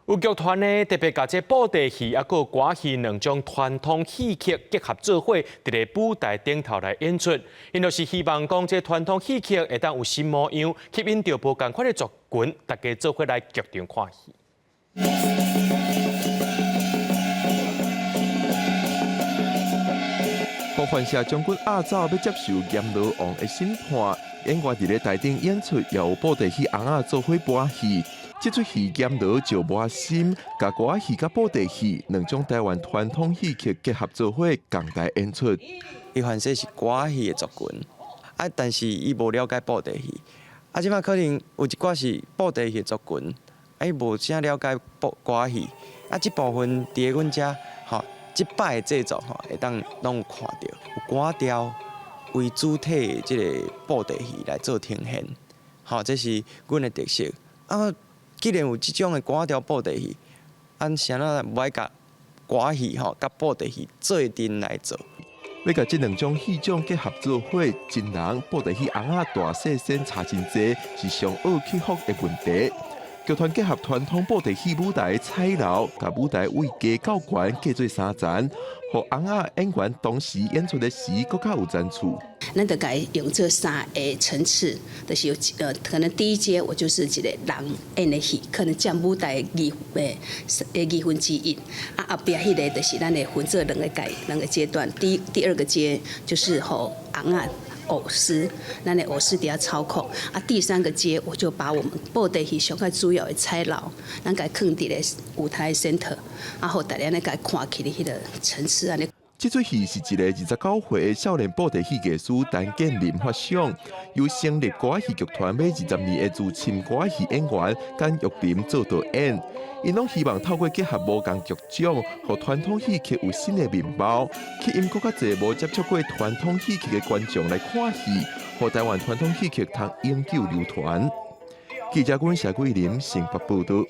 有劇團呢，特別共這布袋戲抑閣歌戲兩種傳統戲曲結合做伙，佇咧舞台頂頭來演出。𪜶就是希望講，這傳統戲曲會當有新模樣，吸引著無仝款的族群，大家做伙來劇場看戲。予范舍將軍押走，欲接受閻羅王的審判。演員佇咧台頂演出，也有布袋戲尪仔做伙搬戲。這齣戲閻羅石磨心，共歌仔戲佮布袋戲兩種台灣傳統戲曲結合做伙，仝台演出。伊凡說是歌仔戲的族群，啊，但是伊無了解布袋戲。啊，這擺可能有一寡是布袋戲的族群，啊，伊無啥了解布歌仔戲。啊，這部分佇咧阮遮，吼，這擺的製作吼，會當攏有看著，有歌調為主體的這个布袋戲來做呈現，吼，這是阮的特色。啊，既然有這種的歌調布袋戲，按啥物無愛共歌戲吼，佮布袋戲做陣來做？欲共這兩種戲種結合做伙，真難。布袋戲尪仔大細身差真濟，是上愛克服的問題。劇團結合傳統布袋戲舞台彩樓，共舞台位加較懸，加做三層，予尪仔演員同時演出的時，閣較有層次。咱就共伊用這三个層次，就是有可能第一階我就是一個人演的戲，可能佔舞台二分之一。啊，後壁彼个就是咱會分做兩个階兩个階段。第二个階就是予尪仔偶師，咱的偶師佇遐操控。啊，第三個階我就把我們布袋戲上較主要的彩樓，咱共伊囥佇咧舞台 center，啊，予大家咧共伊看起來彼个層次按呢。這齣戲是一个29歲的少年布袋戲藝師陳建林發想，由省立歌仔戲劇團滿20年的資深歌仔戲演員簡玉林做導演。𪜶攏希望透過結合無仝劇種，予傳統戲曲有新的面貌，吸引閣較濟無接觸過傳統戲曲的觀眾來看戲，予台灣傳統戲曲通永久流傳。記者阮謝桂林新北報導。